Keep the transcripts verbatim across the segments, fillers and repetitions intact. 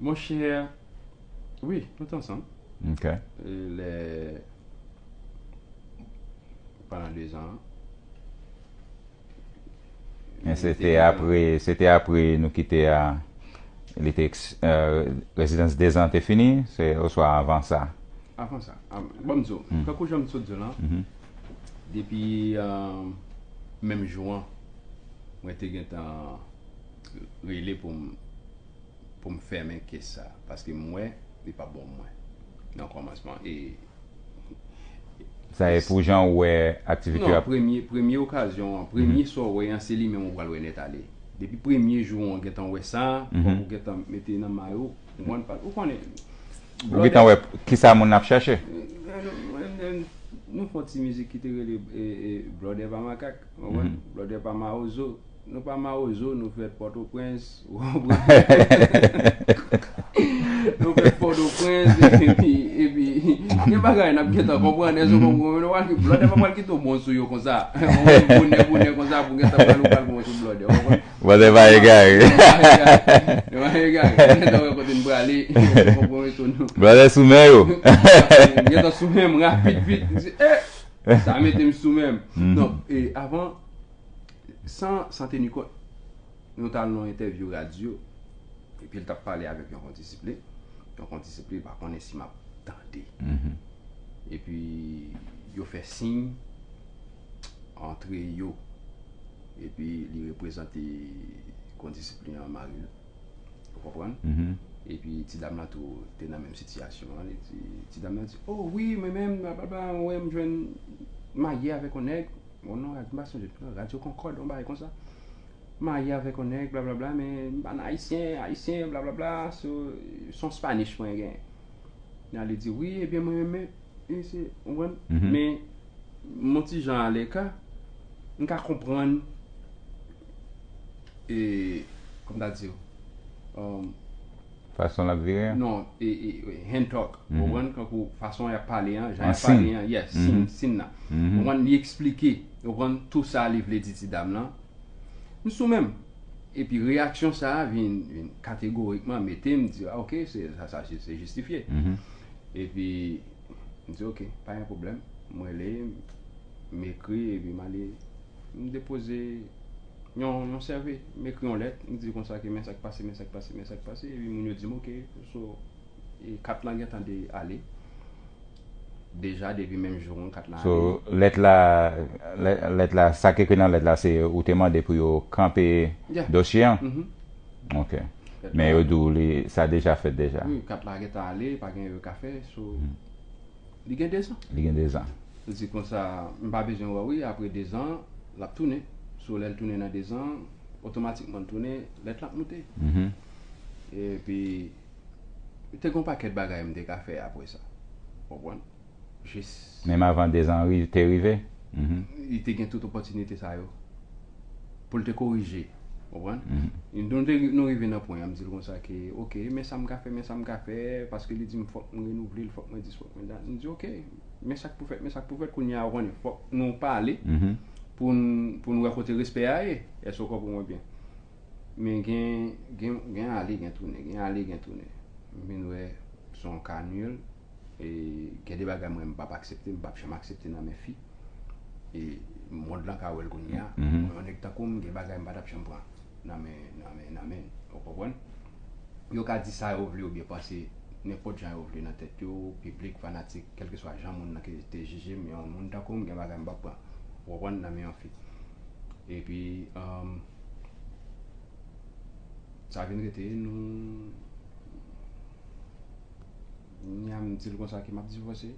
Monchè, wi, nou t ansanm. Ok. Lè, pandan dezan. Men se te apre, se te apre nou kite a, li te, rezidans dezan te fini, se oswa avan sa? Avan sa. Bon, m di w, kankou jan m sot di w lan, depi menm jou an, mwen te gentan rele pou m pou m fèmen kes sa, paske m wè li p ap bon pou mwen nan kòmansman. E Sa e pou jan ou wè aktivite yo non, ap. Premye, premye okazyon an, premye sa w wè an, se li menm ou pral wè nèt ale. Depi premye jou an, ou gentan wè sa, fòk ou gentan mete nan may ou, ou konprann pa, ou konnen. Ou gentan wè kisa moun ap chache. Nou fè yon ti mizik ki te rele Blòdè pa makak, ou konprann? Blòdè pa mawozo. Nou pa mawozo, nou fèt Pòtoprens, ou konprann? Nou fèt Pòtoprens, epi, epi, gen bagay n ap gentan konprann, èske w konprann? Nou pral, Blòdè pa pral kite w bon sou yo konsa. Bonè, bonè konsa, pou gentan pral, ou pral bon sou Blòdè, ou konprann? Blòdè pa egare. Nou pa egare, nou pa egare. Gentan wè kote n prale, ou konprann, sou nou. Blòdè sou men yo. Gentan sou men m, rapid, vit, m di, eh! Sa mete m sou men m. Non, e avan, san, san teni kont, nou t al nan yon entèvyou radyo, epi l t ap pale avèk yon kondisip li. Yon kondisip li, pa konnen si m ap tande. Epi, yo fè siy antre yo. Epi, li reprezante kondisip li an mari l. Ou konprann? Epi, ti dam lan tou te nan menm sitiyasyon an. Li di, ti dam lan di, oh wi, mwen menm, blablabla, mwen, m jwenn marye avèk yon nèg. Bon, non, m pa sonje, radyo Konkòd, yon bagay konsa. Marye avèk yon nèg, blablabla, men m pa nan ayisyen, ayisyen, blablabla, so, se yon Spanish mwen gen. Nan li di, wi, ebyen, mwen menm, men, e se, ou konprann? Men, m yon ti jan aleka, m ka konprann, e, kòman ta di, um, Fason l ap vire an? Non, e, e, e, hand talk. Ou konprann? Kankou fason y ap pale an, jan y ap pale an, yes, sin, sin nan. Ou konprann? Li eksplike, ou konprann, tou sa li vle di ti dam lan. M sou men m. Epi reyaksyon sa a vin, vin kategorikman mete m di, ah, ok, se, sa, sa, se jistifye. Epi, m di, ok, pa gen pwoblèm. M rele, m ekri, epi m ale, m depoze yon, yon sève. M ekri yon lèt, m di konsa ke men sa k pase, men sa k pase, men sa k pase. Epi moun yo di m, ok, so, e kat lan gentan de ale. Deja, depi menm jou an, kat lan ale. So, lèt la, lè- lèt la, sa k ekri nan lèt la, se ou te mande pou yo kanpe dosye an? Ok. Men yo di w li, sa deja fèt deja? Wi, kat la gentan ale, pa gen yo ka fè, so, li gen dezan. Li gen dezan. Li di konsa, m pa bezwen wè w, wi, apre dezan, l ap tounen. So, lè l tounen nan dezan, otomatikman l tounen, lèt la ap moute. Epi, te gen yon pakèt bagay m te ka fè apre sa. Konprann? Jis. Menm avan dezan ri- te rive? Li te gen tout opòtinite sa yo. Pou l te korije. Konprann? Nou te, nou rive nan pwen an, m di l konsa ke, ok, men sa m ka fè, men sa m ka fè, paske li di m fòk m renouvle l, fòk mwen dis, fòk mwen dat. M di, ok, men sa k pou fèt, men sa k pou fèt, kounye a, ou konnen, fòk nou pale pou n, pou n wè kote respè a ye. Èske w konprann mwen byen? Men gen, gen, gen ale, gen tounen, gen ale, gen tounen. M vin wè se yon ka nil. E gen de bagay mwen, m p ap aksepte, m p ap janm aksepte nan men fi. E mond lan ka wè l kounye a. Mwen, yon nèg tankou m, gen bagay m pa t ap janm pran nan men, nan men, nan men. Ou konprann? Yo ka di sa yo vle oubyen panse nenpòt jan yo vle nan tèt yo, piblik, fanatik, kèlkeswa jan moun nan ke te jije m, yon moun tankou m, gen bagay m p ap pran. Ou konprann? Nan men yon fi. Epi, um, sa vin rete, nou, kounye a m di l konsa ke m ap divòse.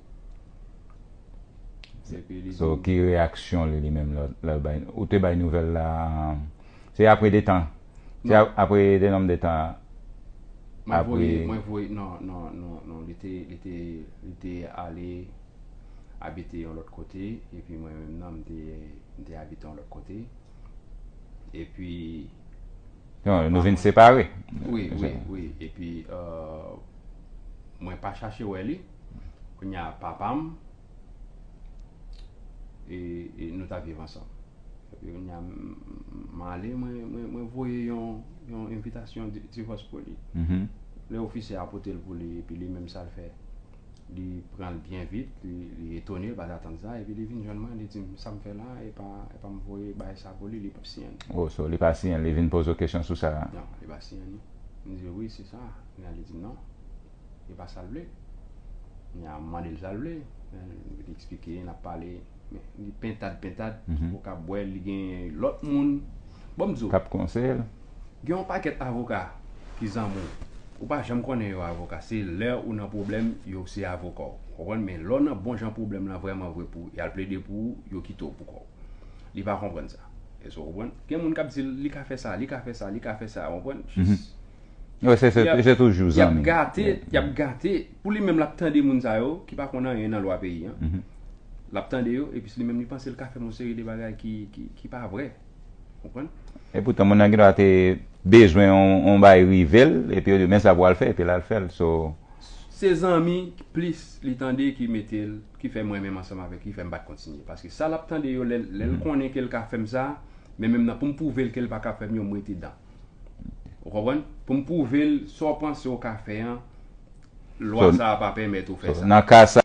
Epi li di m. So, ki reyaksyon li, li menm, lè, lè l bay, ou te bay nouvèl la, se apre de tan? Se ap- apre de nonm de tan? Mwen voye, mwen voye, non, non, non, non, li te, li te, li te ale abite yon lòt kote, epi mwen menm nan, m te, m te abite yon lòt kote. Epi. Non, nou vin separe. Wi, wi, wi. Epi, euh, mwen pa chache wè li. Kounye a, papa m, e, e nou t ap viv ansanm. Epi kounye a, m, m ale, mwen, mwen, mwen voye yon, yon envitasyon di- divòs pou li. Lè ofisyè a pote l pou li, epi li menm sa l fè, li pran l byen vit, li, li etone, li pa t atann sa, epi li vin jwenn mwen, li di m, "Sa m fè la, e pa, e pa m voye bagay sa pou li, li p ap siyen li." Oh, so li pa siyen, li vin poze w kesyon sou sa? Non, li pa siyen li. M di, "Wi, se sa." Kounye a li di, "Non, e pa sa l vle." Kounye a m mande l sa l vle. Li eksplike, n ap pale. Men, li pentad, pentad, mhm, ou ka bwè, li gen lòt moun. Bon, m di w, k ap konseye l. Gen yon pakèt avoka ki zanmi w. Ou pa janm konnen yo avoka. Se lè ou nan pwoblèm, yo se avoka w. Konprann? Men lè w nan bon jan pwoblèm lan vrèman vre pou y al plede pou ou, yo kite w pou kò w. Li pa konprann sa. Èske w konprann? Gen moun k ap di l, li ka fè sa, li ka fè sa, li ka fè sa, w konprann? Mhm. Jis, wi, se, se, y ap, se toujou y ap zanmi. Gate, yeah, y ap gate. Pou li menm, l ap tande moun sa yo ki pa konn anyen nan lwa peyi an. Mhm. L ap tande yo, epi li menm, li panse l ka fè yon seri de bagay ki, ki, ki pa vrè. Konprann? E poutan, moun nan gendwa te bezwen yon, yon bagay rive l, epi yo di, "Men sa pou w al fè," epi l al fè l. So, se zanmi plis li tande ki mete l, ki fè mwen menm ansanm avèk li, ki fè m pa t kontinye. Paske sa l ap tande yo, lè, lè l, mhm, konnen ke l ka fè m sa, men menm nan pou m pwouve l ke l pa ka fè m yo, m rete dan. Ou konprann? Pou m pwouve l, sa w panse w ka fè an, lwa, so, sa a pa pèmèt ou fè, so, sa. Nan ka sa,